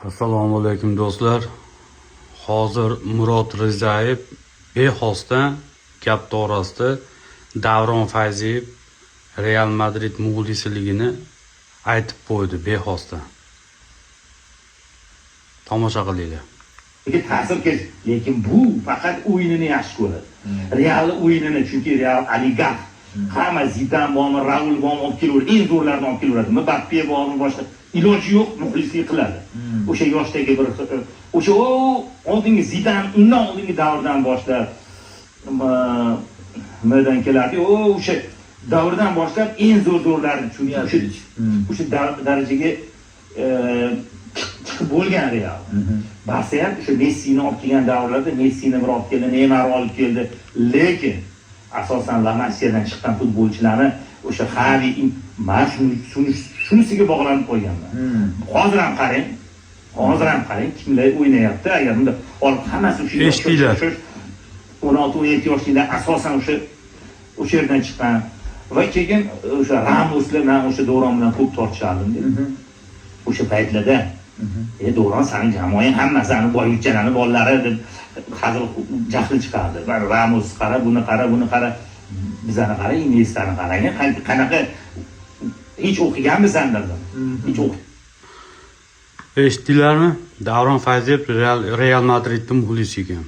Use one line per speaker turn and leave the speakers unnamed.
Assalomu alaykum, do'stlar. Hozir Murod Rizayev bexosdan gap to'g'risida Davron Fayziyev Real Madrid muxlisiligini aytib qo'ydi bexosdan. Tomosha qilinglar.
Lekin ta'sir kech, lekin bu faqat o'yinini yaxshi ko'radi. Real o'yinini, chunki Real oligarx. Hamma Zidan bormi, Raul bormi, olib kelaveradi, eng zo'rlarini olib kelaveradi. Mbappe bormi, boshqa iloji yo'q, muxlislik qiladi. O'sha yoshdagi bir o'sha o oldingi Zidan, undan oldingi davrdan boshlab nimadan kelardi, o o'sha davrdan boshlab eng zo'r zo'rlarni, chunki o'sha darajaga chiqib bo'lgan Real. Barsa ham o'sha Messini olib kelgan davrlarda Messini bir olib keldi, Neymar olib keldi, lekin asosan La Masiyadan chiqqan futbolchilarni o'sha Xavi, man shunisiga bog'lanib qolganman. Hozir ham qarang, hozir ham qarang, kimlar o'ynayapti, agar bunda olib hammasi o'sha
Eshitdinglar.
16-17 yoshliklar asosan o'sha yerdan chiqqan va keyin o'sha Ramoslar, man o'sha Davron bilan ko'p tortishardim. O'sha paytlarda "E Davron, sani jamoang hammasi ani boyvuchalarni bolalari" deb hazil jahli chiqardi. Mana Ramos qara, buni qara, buni qara, bizani qara, Iniestani qarang, qanaqa, hech o'qiganmisan dedim. Hech o'qi
Eshitdinglarmi? Davron Fayziyev Real Madridning muxlisi ekan.